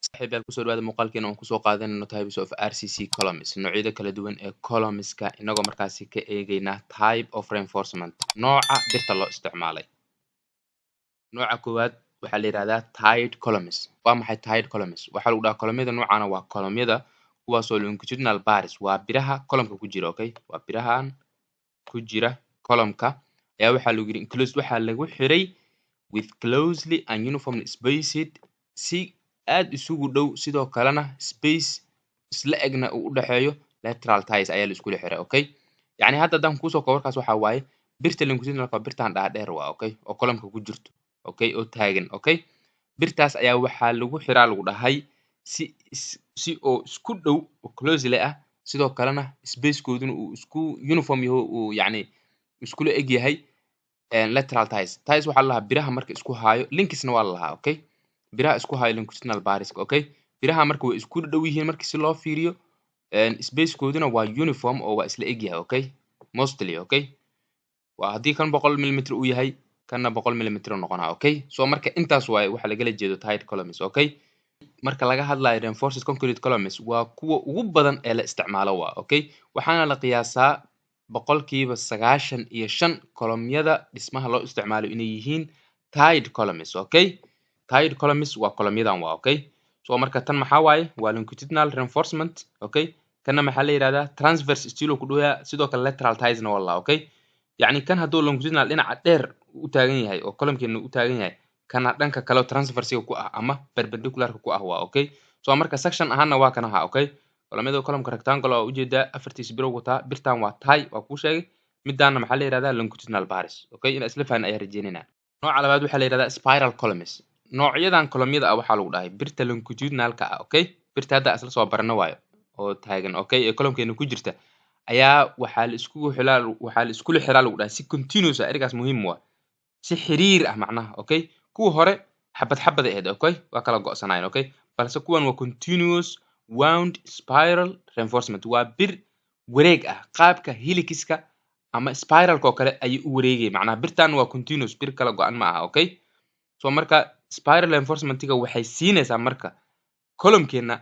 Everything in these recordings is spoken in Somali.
Saaxiibayaal, kusoo dhawaada muuqaalkeena oon kusoo qaadanayno types of RCC columns, noocyada kala duwan ee columnska, inagoo markaasi ka eegeynaa type of reinforcement, nooca birta loo isticmaalay. Nooca koowaad waxaa la yidhahdaa tied columns. Waa maxay tied columns? Waxaa lagu dhahaa columnyada noocana waa columnyada kuwaasoo longitudinal bars, waa biraha columnka ku jira, okay, waa birahan ku jira columnka ayaa waxaa lagu yidhi enclosed, waxaa lagu xiray with closely and uniformly spaced, si aad isugu dhow, sidoo kalena space isla egna uu u dhexeeyo lateral ties ayaa la iskula xiray, okay. Yacni hadda haddaan kuusoo koobo warkaas, waxaa waaye birta longitudinalka waa birtan dhaadheer waa, okay, oo columnka ku jirto, okay, oo taagan, okay. Birtaas ayaa waxaa lagu xiraa, lagu dhahay, si oo isku dhow oo closely ah, sidoo kalena spacekooduna uu isku uniform yaho, uu yacni iskula eg yahay lateral ties. Ties waxaa la lahaa biraha marka isku haayo, linksna waa la lahaa, okay, biraha isku haayo longitudinal barska, okay. Biraha marka way isku dhow yihiin marka si loo fiiriyo, spacekooduna waa uniform oo waa isla eg yahay, okay, mostly, okay. Waa haddii kan 100 millimeter uu yahay, kanna 100 millimeter uu noqonaa, okay. So marka intaas waaye waxa lagala jeedo tied columns, okay. Marka laga hadlayo reinforced concrete columns, waa kuwa ugu badan ee la isticmaalo waa, okay. Waxaana la qiyaasaa 95% columnyada dhismaha loo isticmaalo inay yihiin tied columns, okay. Tied columns waa columnyadan waa, okay. So marka tan maxaa waaye? Waa longitudinal reinforcement, okay. Kanna maxaa la yidhahdaa? Transverse steel oo ku dhowayaa, sidoo kale lateral tiesna waa la, okay. Yacni kan hadduu longitudinal dhinaca dheer u taagan yahay oo columnkeena u taagan yahay, kana dhanka kale oo transversiga ku ah ama perpendicularka ku ah waa, okay. So marka section ahaanna waa kan ahaa, okay. Columnyada columnka rectangle waa ujeedaa, afartiisa biro wataa. Birtan waa tie, waa kuu sheegay. Midaana maxaa la yidhahdaa? Longitudinal bars, okay. Inaa isla fahan ayaa rajeynayna. Nooca labaad waxaa la yidhahdaa spiral columns. Noocyadan columnyada ah waxaa lagu dhahay birta longitudinalka ah, okay, birta hadda isla soo barano waayo oo taagan, okay, ee columnkeena ku jirta ayaa waxaa la iskula xiraa, lagu dhahay, si continuous ah. Ereygaas muhiim waa, si xiriir ah macnaha, okay. Kuwa hore xabad xabad ay ahayd, okay, waa kala go'sanaayeen, okay, balse kuwan waa continuous wound spiral reinforcement. Waa bir wareeg ah, qaabka helixka ama spiralka oo kale ayay u wareegay macnaha. Birtan waa continuous, bir kala go'an ma aha, okay. So marka spiral reinforcementiga waxay siinaysaa marka columnkeena,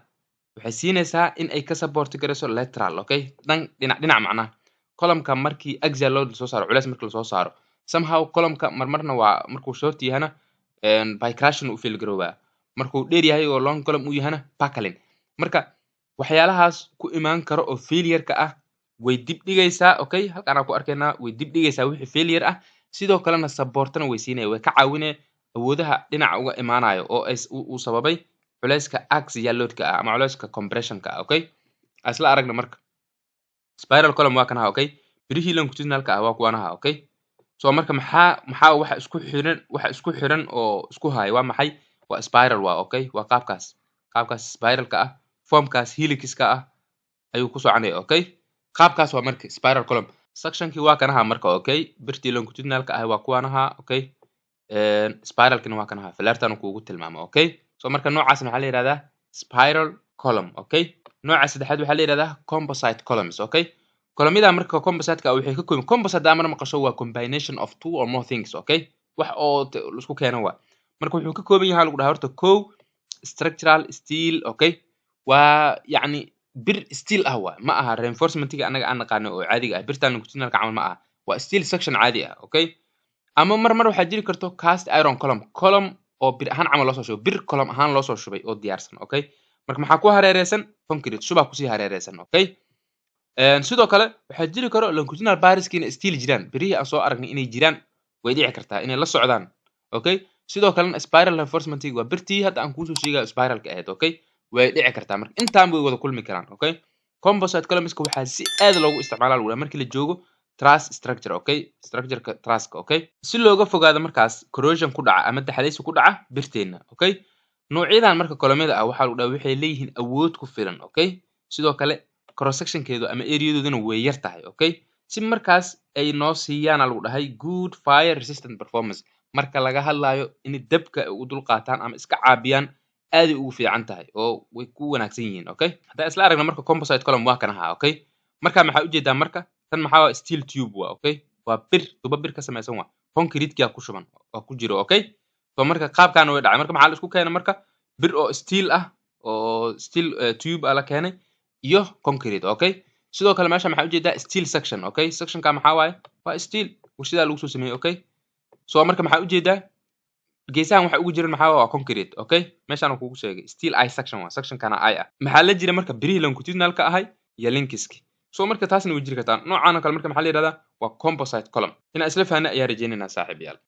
waxay siinaysaa in ay ka support garayso lateral, okay, dhan dhinac dhinac macnaha. Columnka markii axial load lasoo saaro, culeys markii lasoo saaro, somehow columnka marmarna waa markuu short yahana by crushing u fail garoobaa, markuu dheer yahay oo long column uu yahana buckling. Marka waxyaalahaas ku imaan karo oo failure-ka ah way dib dhigaysaa, okay. Halkaan aan ku arkaynaa, way dib dhigaysaa wixii failure ah, sidoo kalena supportana way siinaya, way ka caawinaya awoodaha dhinaca uga imaanayo oo ay uu sababay culeyska axial loadka ah ama culeyska compressionka ah, okay. Aan isla aragna marka spiral column waa kan aha, okay. Birihii longitudinalka ah waa kuwan aha, okay. So marka maxaa waxa isku xiran oo isku haya waa maxay? Waa spiral waa, okay. Waa qaabkaas spiralka ah, formkaas helixka ah ayuu ku soconaya, okay. Qaabkaas waa marka spiral column. Sectionkii waa kan ahaa marka, okay. Birtii longitudinalka ah waa kuwan ahaa, okay. Spiralkina waa kan ahaa, falaartan kuugu tilmaamo, okay. So marka noocaas maxaa la yihahdaa? Spiral column, okay. Nooca saddexaad waxaa la yihahdaa composite columns, okay. Columnyada marka composite-ka waxay ka kooban, composite hadaa mar maqasho, waa combination of two or more things, okay, wax oo laisku keeno waa. Marka wuxuu ka kooban yahay, lagu dhahaa, horta kow structural steel, okay. Waa yacni bir steel ah waa, ma aha reinforcementiga anaga aan naqaano oo caadiga ah, birtan longitudinalka camal ma aha, waa steel section caadi ah, okay. Ama mar mar waxaa jiri karto cast iron column, column oo bir ahaan camal loo soo shubay, bir column ahaan loo soo shubay oo diyaarsan, okay. Marka maxaa ku hareereysan? Concrete shubaa kusii hareereysan, okay. Sidoo kale waxaa jiri karo longitudinal barski inay steel jiraan, birihii aan soo aragnay inay jiraan way dhici kartaa inay la socdaan, okay. Sidoo kalena spiral reinforcement waa birtii hadda aan kuusoo sheegayo spiralka ahayd, okay, way dhici kartaa. Marka intaan way wada kulmi karaan, okay. Composite columnska waxaa si aad loogu isticmaalaa, lagu dhahay, markii la joogo truss structure, okay, structureka trusska, okay, si looga fogaado markaas corrosion ku dhaca ama daxalaysi ku dhaca birteenna, okay. Noocyadan marka columnyada ah waxaa lagu dhahay waxay leeyihiin awood ku filan, okay. Sidoo kale cross sectionkeedu ama areadooduna way yar tahay, okay, si markaas ay noo siiyaana, lagu dhahay, good fire resistant performance. Marka laga hadlayo in dabka ay u dul qaataan ama iska caabiyaan, aaday ugu fiican tahay oo way ku wanaagsan yihiin, okay. Haddaan isla aragno marka composite column waa kan ahaa, okay. Marka maxaa ujeedaa marka tan? Maxaa waa? Steel tube waa, okay. Waa bir, tubo bir ka samaysan waa, concrete-kia ku shuban oo ku jiro, okay. So marka qaabkaana way dhacay. Marka maxaa la isku keenay? Marka bir oo steel ah. Oo steel tube aa la keenay iyo concrete, okay. Sidoo kale meesha maxaa ujeedaa? Steel section, okay. Sectionka maxaa waaye? Waa steel warshadaa lagu soo sameeyey, okay. So marka maxaa ujeedaa? Geesahan waxa ugu jiran maxaa? Waa concrete, okay. Meeshaan kugu sheegay steel I section waa sectionkana I ah. Maxaa la jira marka? Birihii longitudinalka ahay iyo linkiski. So marka taasna way jiri kartaa noocaan oo kale. Marka maxaa la yihahdaa? Waa composite column. Inaan isla fahanay ayaa rajaynaynaa, saaxiibayaal.